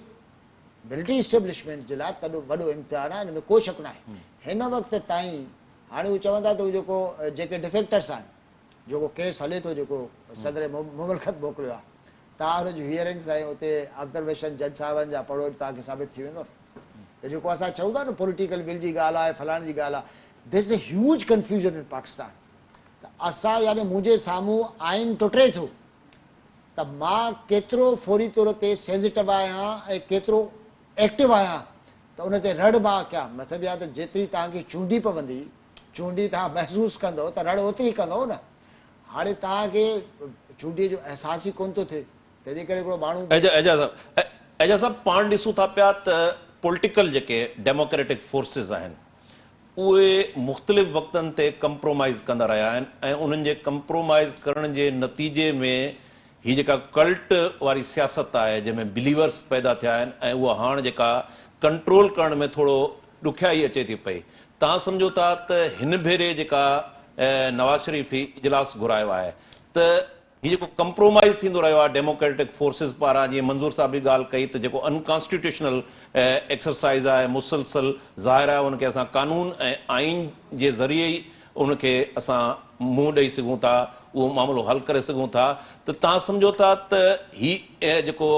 ملٽري اسٽيبلشمينٽ جي لاء تڏو وڏو امتحان آهي ان ۾ ڪو شڪ ناهي هن وقت تائين هاڻي هو چون ٿا ته هو جيڪو جيڪي ڊفيڪٽرس آهن جيڪو ڪيس هلي ٿو جيڪو صدر مملڪت موڪليو آهي توهان ان جون هيئرنگس ۽ اتي آبزرويشن جج صاحبن جا پڙهو ته توهان کي ثابت ٿي ويندو نه ته جيڪو اسان چئون ٿا نه پوليٽيڪل ول جي ڳالهه آهي فلاڻي جي ڳالهه آهي there is a huge confusion in Pakistan ته اسان يعني منهنجي سامهون آئين ٽٽي ٿو ته مان ڪيترو فوري طور تي سينسيٽو آهيان ۽ ڪيترو ايڪٽو آهيان ته ان تي رڙ مان ڪيان مطلب اها ته جيتري توهان کي چونڊي پوندي چونڊي توهان محسوس ڪندو ته رڙ اوتري ڪندو نه هاڻي توهان کي چونڊيء جو احساس ئي ڪونه ٿو ٿئي، تنهنجي ڪري هڪڙو ماڻهو به. اعجاز صاحب اعجاز صاحب پاڻ ڏسون ٿا پيا ته پوليٽيڪل جيڪي ڊيموڪريٽڪ فورسز آهن اهي مختلف وقتن تي ڪمپرومائيز ڪندا رهيا آهن ۽ انهن جي ڪمپرومائيز ڪرڻ جي نتيجي ۾ هي جيڪا ڪلٽ واري سياست آهي جنهن ۾ بليورس پيدا ٿيا آهن ۽ اها هاڻ جيڪا ڪنٽرول ڪرڻ ۾ ٿورو ڏکيائي اچي ٿي پئي. توهان سمجهو ٿا ته هن ڀيري جيڪا نواز شريف هي اجلاس گهرايو آهي ته هي جيڪو ڪمپرومائيز ٿيندو رهيو آهي ڊيموڪريٽڪ فورسز پاران جيئن منظور صاحب به ڳالهه ڪئي ته جيڪو ان ڪانسٽيٽيوشنل ايڪسرسائيز آهي مسلسل ظاهر آهي ان کي اسان قانون ۽ آئين جي ذريعي ئي ان کي اسان منهن ڏئي سگهون ٿا، اهو معاملو حل ڪري سگهون ٿا ته توهان سمجهو ٿا ته هي جيڪو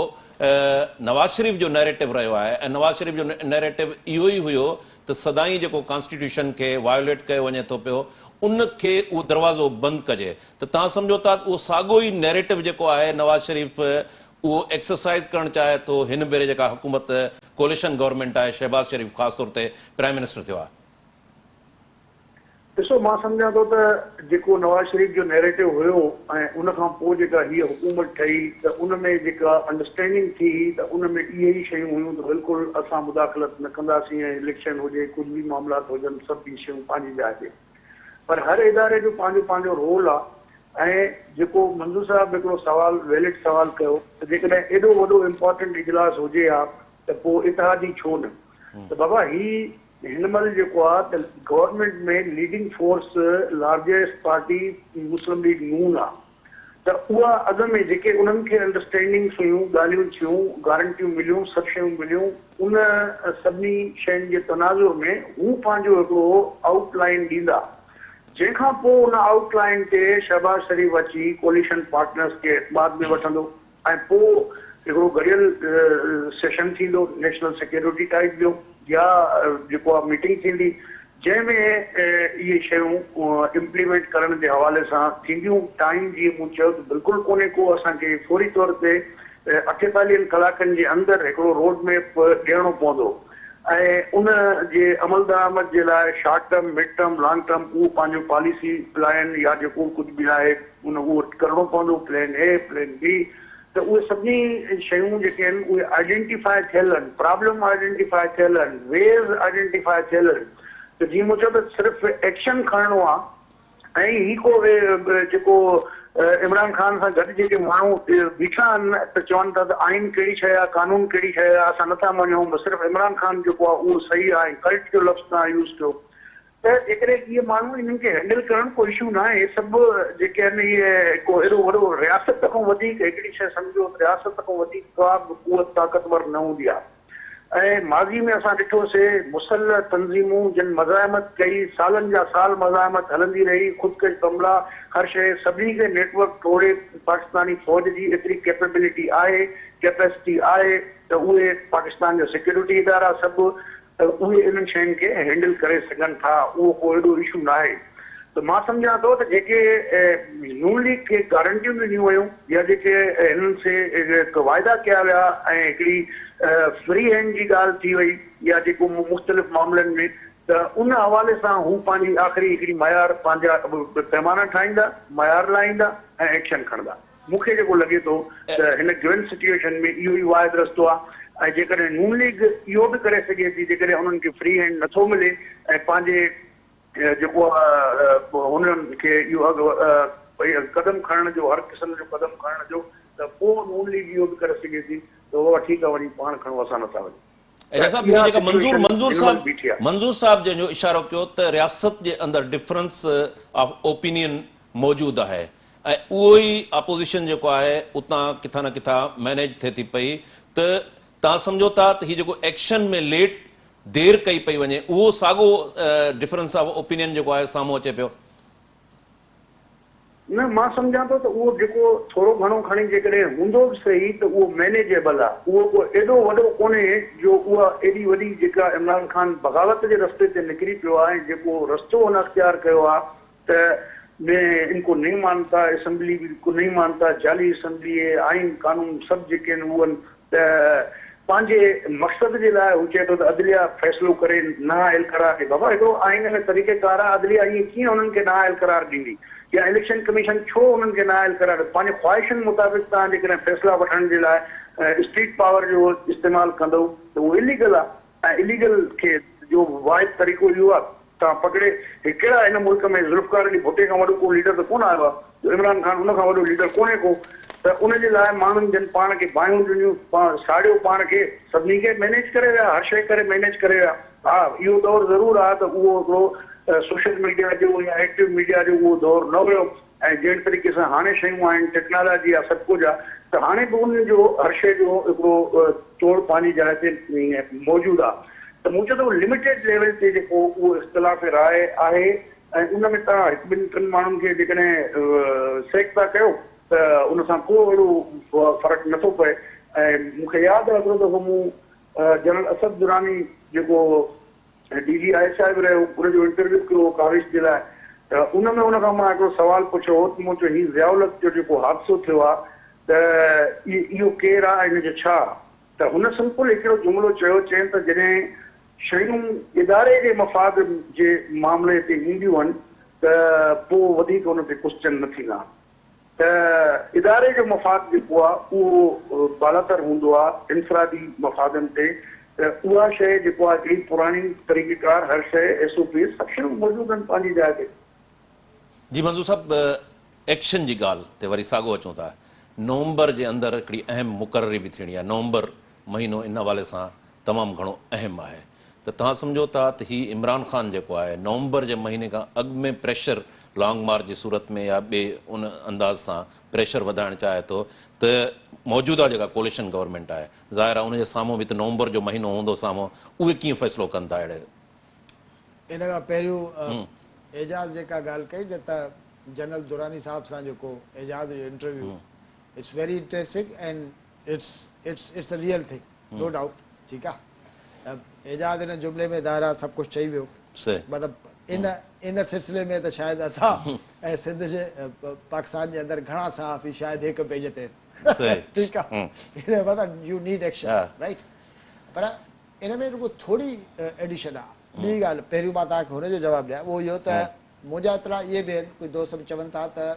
نواز شريف جو نيريٽو رهيو آهي ۽ نواز شريف جو نيريٽو اهو ئي هيو ته سدائين جيڪو ڪانسٽيٽيوشن کي وايوليٽ ڪيو وڃي ٿو پيو ان کي اهو دروازو بند ڪجي ته توهان سمجهو ٿا ته اهو ساڳو ئي نيريٽو جيڪو آهي نواز شريف اهو ايڪسرسائيز ڪرڻ چاهي ٿو هن ڀيري جيڪا حڪومت ڪوليشن گورنمينٽ آهي شهباز شريف خاص طور تي پرائم منسٽر ٿيو آهي. ڏسو مان سمجهان ٿو ته جيڪو نواز شريف جو نيريٽو هيو ۽ ان کان پوء جيڪا هيء حڪومت ٺهي ته ان ۾ جيڪا انڊرسٽينڊنگ ٿي هئي ته ان ۾ اهي ئي شيون هيون ته بلڪل اسان مداخلت نه ڪنداسين ۽ اليڪشن هجي ڪجهه به معاملات هجن سڀ هي شيون پنهنجي جاء تي پر هر اداري جو پنهنجو پنهنجو رول آ ۽ جيڪو منظور صاحب هڪڙو سوال ويلڊ سوال ڪيو ته جيڪڏهن ايڏو وڏو امپارٽنٽ اجلاس هجي ها ته پوء اتحادي ڇو نه ته بابا هي هن مهل جيڪو آ ته government ۾ leading force largest party Muslim League Noon آ ته اها اڳ ۾ جيڪي انهن کي انڊرسٽينڊنگس هيون ڳالهيون ٿيون گارنٽيون مليون سڀ شيون مليون ان سڀني شين جي تناظر ۾ هو پنهنجو هڪڙو آئوٽ لائين ڏيندا. جنهن کان پوء ان آئوٽ لائين تي شهباز شريف اچي ڪوليشن پارٽنرز کي اعتماد ۾ وٺندو ۽ پوء هڪڙو گڏيل سيشن ٿيندو نيشنل سيڪيورٽي ٽائيپ جو يا جيڪو آ ميٽنگ ٿيندي جنهن ۾ اهي شيون امپليمينٽ ڪرڻ جي حوالي سان ٿينديون. ٽائيم جيئن مون چيو ته بلڪل ڪونهي ڪو اسان کي فوري طور تي اٺيتاليهن ڪلاڪن جي اندر هڪڙو روڊ ميپ ڏيڻو پوندو ۽ ان جي عملدرآمد جي لاء short term, mid term, long term اهو پنهنجو پاليسي پلان يا جيڪو به ڪجهه به آهي ان اهو ڪرڻو پوندو پلان اي، پلان بي ته اهي سڀني شيون جيڪي آهن اهي آئيڊينٽيفاء ٿيل آهن، پرابلم آئيڊينٽيفاء ٿيل آهن، ويز آئيڊينٽيفاء ٿيل آهن ته جيئن مون چيو ته صرف ايڪشن کڻڻو آهي ۽ هي ڪو جيڪو عمران خان سان گڏ جيڪي ماڻهو بيٺا آهن ته چون ٿا ته آئين ڪهڙي شيء آهي، قانون ڪهڙي شيء آهي، اسان نٿا مڃون، صرف عمران خان جيڪو آهي اهو صحيح آهي ۽ ڪلٽ جو لفظ توهان يوز ڪيو ته جيڪڏهن اهي ماڻهو انهن کي هينڊل ڪرڻ ڪو اشو ناهي، اهي سڀ جيڪي آهن اهي ڪو ايڏو وڏو رياست کان وڌيڪ هڪڙي شيء سمجهو ته رياست کان وڌيڪ ڪا به قوت طاقتور نه هوندي آهي ۽ ماضي ۾ اسان ڏٺو سي مسلح تنظيمون جن مزاحمت ڪئي سالن جا سال مزاحمت هلندي رهي خودڪش بملا هر شيء سڀني کي نيٽ ورڪ ٽوڙي پاڪستاني فوج جي ايتري ڪيپيبلٽي آهي ڪيپيسٽي آهي ته اهي پاڪستان جا سيڪيورٽي ادارا سڀ ته اهي انهن شين کي هينڊل ڪري سگهن ٿا، اهو ڪو ايڏو اشو ناهي ته مان سمجهان ٿو ته جيڪي نون ليگ کي گارنٽيون ڏنيون ويون يا جيڪي هنن سي واعدا ڪيا ويا ۽ هڪڙي فري هينڊ جي ڳالهه ٿي وئي يا جيڪو مختلف معاملن ۾ ته ان حوالي سان هو پنهنجي آخري هڪڙي معيار پنهنجا پيمانا ٺاهيندا، معيار لاهيندا ۽ ايڪشن کڻندا. مون کي جيڪو لڳي ٿو ته هن گيون سچوئيشن ۾ اهو ئي واحد رستو آهي ۽ جيڪڏهن نون ليگ اهو به ڪري سگهي ٿي جيڪڏهن انهن کي فري هينڊ نٿو ملي ۽ پنهنجي جيڪو هنن کي اهو قدم کڻڻ جو هر قسم جو قدم کڻڻ جو ته پوء نون ليگ اهو به ڪري سگهي ٿي ته بابا ٺيڪ آهي وڃي پاڻ کڻو اسان نٿا وڃون. اعجاز صاحب هي جيڪا منظور منظور صاحب منظور صاحب جنهن جو اشارو ڪيو ته رياست جي اندر ڊفرنس آف اوپينين موجود آهي ۽ اهو ئي اپوزيشن جيڪو آهي اتان ڪٿان نه ڪٿان مئنيج ٿئي ٿي پئي ته توهان سمجهو ٿا ته هي جيڪو ايڪشن ۾ ليٽ دير ڪئي پئي وڃي اهو ساڳو ڊفرنس آف اوپينين جيڪو آهي سامهون اچي پيو. نه مان سمجهان ٿو ته اهو جيڪو ٿورو گهڻو کڻي جيڪڏهن هوندو به سهي ته اهو مئنيجيبل آهي اهو ڪو ايڏو وڏو ڪونهي جو اها ايڏي وڏي جيڪا عمران خان بغاوت جي رستي تي نڪري پيو آهي ۽ جيڪو رستو هن اختيار ڪيو آهي ته مين ان ڪو نهين مانتا اسمبلي به ڪو نهين مانتا جعلي اسمبلي هي آئين قانون سڀ جيڪي آهن اهي ته پنهنجي مقصد جي لاء هو چئي ٿو ته عدليه فيصلو ڪري نااهل قرار ڏي. بابا هڪڙو آئين ۾ طريقه ڪار آهي عدليه ائين ڪيئن انهن کي نااهل قرار ڏيندي يا اليڪشن ڪميشن ڇو انهن کي نااهل قرار ڏي پنهنجي خواهشن مطابق توهان جيڪڏهن فيصلا وٺڻ جي لاء اسٽريٽ پاور جو استعمال ڪندؤ ته اهو اليگل آهي ۽ اليگل کي جو واحد طريقو اهو آهي تان پڪڙي هي ڪهڙا هن ملڪ ۾ ذوالفقار علي ڀٽي کان وڏو ڪو ليڊر ته ڪونه آيو آهي جو عمران خان ان کان وڏو ليڊر ڪونهي ڪو ته ان جي لاء ماڻهن جن پاڻ کي باهيون ڏنيون پاڻ ساڙيو پاڻ کي سڀني کي مينيج ڪري ويا هر شئي ڪري مينيج ڪري ويا ها اهو دور ضرور آهي ته اهو هڪڙو سوشل ميڊيا جو يا ايڪٽو ميڊيا جو اهو دور نه هيو ۽ جهڙي طريقي سان هاڻي شيون آهن، ٽيڪنالاجي آهي، سڀ ڪجهه آهي ته هاڻي به انهن جو هر شيء جو هڪڙو توڙ پنهنجي جاء تي موجود آهي ته مون چيو ته اهو لميٽيڊ ليول تي جيڪو اهو اختلاف راء آهي ۽ ان ۾ توهان هڪ ٻن ٽن ماڻهن کي جيڪڏهن سيڪ ٿا ڪيو ته ان سان ڪو اهڙو فرق نٿو پئي ۽ مون کي ياد آهي هڪڙو دفعو مون جنرل اسد دراني جيڪو ۽ D G I S I به رهيو ان جو انٽرويو ڪيو هو ڪاوش جي لاء ته ان ۾ ان کان مان هڪڙو سوال پڇيو هو ته مون چيو هي ضياء الحق جو جيڪو حادثو ٿيو آهي ته اهو ڪير آهي ۽ ان جو ڇا آهي ته هن سمپل هڪڙو جملو چيو چين ته جڏهن شيون اداري جي مفاد جي معاملي تي اينديون آهن ته پوء وڌيڪ ان تي ڪوسچن نه ٿيندا آهن. ته اداري جو مفاد جيڪو آهي اهو بالاتر هوندو آهي انفرادي مفادن تي ته اها شيء جيڪو آهي هڪڙي پراڻي طريقيڪار هر شيء ايس او پيز سڀ شيون موجود آهن پنهنجي جاء تي. جي منظور صاحب ايڪشن جي ڳالهه تي وري ساڳو اچون ٿا نومبر جي اندر هڪڙي اهم مقرري به ٿيڻي آهي نومبر مهينو ان حوالي سان تمام گهڻو اهم آهي ته توهان سمجهو ٿا ته هي عمران خان جيڪو آهي نومبر جي مهيني کان اڳ ۾ پريشر لانگ مارچ جي صورت ۾ يا ٻئي ان انداز سان پريشر وڌائڻ چاهي ٿو ته موجوده جيڪا ڪوليشن گورنمينٽ آهي ظاهر آهي ان جي سامهون به ته نومبر جو مهينو هوندو سامهون اهي ڪيئن فيصلو ڪن ٿا اهڙي ان کان پهريون اعجاز جيڪا ڳالهه ڪئي نه ته جنرل دراني صاحب سان جيڪو اعجاز جو interview it's very interesting and it's it's it's a real thing no doubt ٺيڪ آ ته اعجاز ان جملي ۾ ظاهر آ سڀ ڪجهه چئي ويو مطلب ان ان سلسلي ۾ ته شايد اسان ۽ سنڌ جي پاڪستان جي اندر گهڻا صحافي شايد هڪ پيج تي آهن ٺيڪ آ ان مطلب you need action right پر ان ۾ رڳو ٿوري ايڊيشن آ ٻي ڳالهه پهريون مان توهان کي هن جو جواب ڏيان اهو اهو ته منهنجا اطلاع اهي به آهن ڪجهه دوست به چون ٿا ته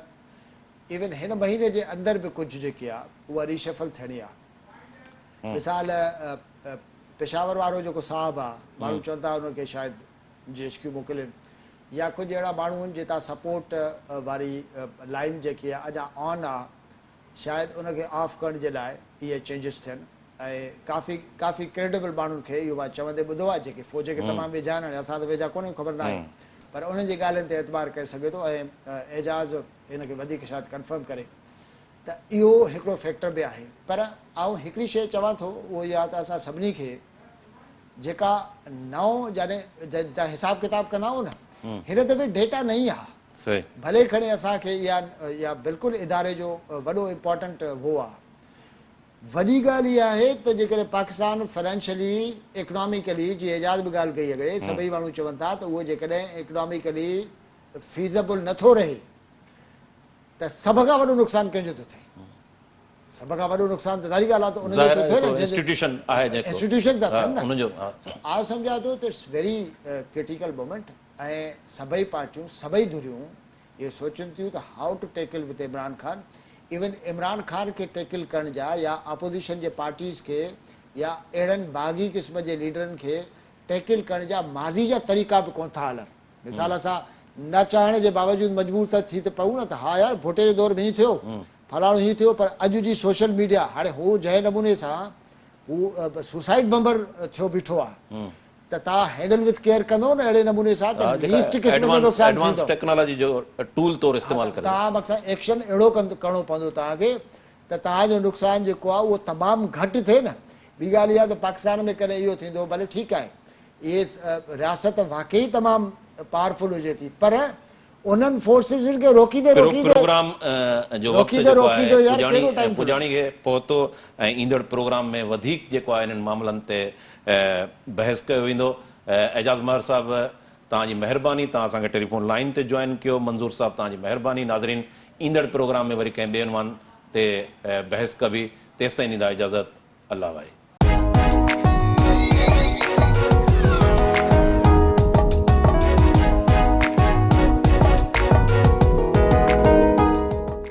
ايون هن مهيني جي اندر به ڪجهه جيڪي آ اها ريشفل ٿيڻي آ مثال پشاور وارو جيڪو صاحب آ ماڻهو چون ٿا ان کي شايد جي ايڇ ڪيو موڪلين يا ڪجهه اهڙا ماڻهو آهن جتان سپورٽ واري لائين جيڪي آ اڃا آن آ شايد ان کي آف ڪرڻ جي لاء اهي چينجز ٿين ۽ ڪافي ڪافي ڪريڊبل ماڻهن کي اهو مان چوندي ٻڌو آ جيڪي فوج کي تمام ويجها آهن هاڻي اسان ته ويجها ڪونهيون خبر ناهي پر انهن جي ڳالهين تي اعتبار ڪري سگهي ٿو ۽ اعجاز ان کي وڌيڪ شايد ڪنفرم ڪري ته اهو هڪڙو فيڪٽر به آهي پر آئون هڪڙي شيء چوان ٿو اهو اها ته اسان سڀني کي جيڪا نئون يعني جا حساب ڪتاب ڪندا آهيون نه هن دفعي ڊيٽا نئين آ ڀلي کڻي اسان کي اها اها بلڪل اداري جو وڏو امپارٽنٽ هو آ وڏي ڳالهه اها آهي ته جيڪڏهن پاڪستان فنانشلي اڪناميڪلي جي اعجاز به ڳالهه ڪئي اڳڙي سڀئي ماڻهو چون ٿا ته اهو جيڪڏهن اڪناميڪلي فيزبل نٿو رهي ته سڀ کان وڏو نقصان ڪنهن جو ٿو ٿئي؟ سڀ کان وڏو نقصان ته ظاهري ڳالهه آهي ته ان جو ٿو ٿئي نه انسٽيٽيوشن آهي جيڪو انسٽيٽيوشن ٿا ٿين نه ان جو آء سمجهان ٿو ته it's very critical moment ۽ سڀئي پارٽيون سڀئي ڌريون اهو سوچن ٿيون ته how to tackle with Imran Khan even Imran Khan کي ٽيڪل ڪرڻ جا يا اپوزيشن جي پارٽيز کي يا اهڙن باغي قسم جي ليڊرن کي ٽيڪل ڪرڻ جا ماضي جا طريقا به ڪونه ٿا هلن مثال اسان نه چاهڻ جي باوجود مجبور ته ٿي ته پئون نه ته ها يار ڀٽي جي دور ۾ هين ٿيو فلاڻو هين ٿيو پر اڄ جي سوشل ميڊيا هاڻي هو جنهن نموني سان هو سوسائيڊ بمبر ٿيو بيٺو آ ته توهان هينڊل وٿ ڪيئر ڪندو نه اهڙي نموني سان ته ليسٽ قسم جو نقصان ايڊوانس ٿيندو. ٽيڪنالاجي جو ٽول طور استعمال ڪري. توهان مقصد ايڪشن اهڙو ڪرڻو پوندو توهان کي ته توهان جو نقصان جيڪو آ اهو تمام گهٽ ٿئي نه ٻي ڳالهه اها ته پاڪستان ۾ ڪڏهن اهو ٿيندو ڀلي ٺيڪ آهي اهي رياست واقعي تمام پاورفل هجي ٿي پر انهن فورسز کي روڪيندي روڪيندي پروگرام جو وقت روڪيندي جيڪو روڪيندي آهي يار ڪهڙو ٽائيم ٿو پڄاڻي کي پهتو ۽ ايندڙ پروگرام ۾ وڌيڪ جيڪو آهي انهن معاملن تي بحث ڪيو ويندو اعجاز مهر صاحب توهان جي مهرباني توهان اسان کي ٽيليفون لائين تي جوائن ڪيو منظور صاحب توهان جي مهرباني ناظرين ايندڙ پروگرام ۾ وري ڪنهن ٻئي عنوان تي بحث ڪبي تيستائين ڏيندا اجازت الله واهي.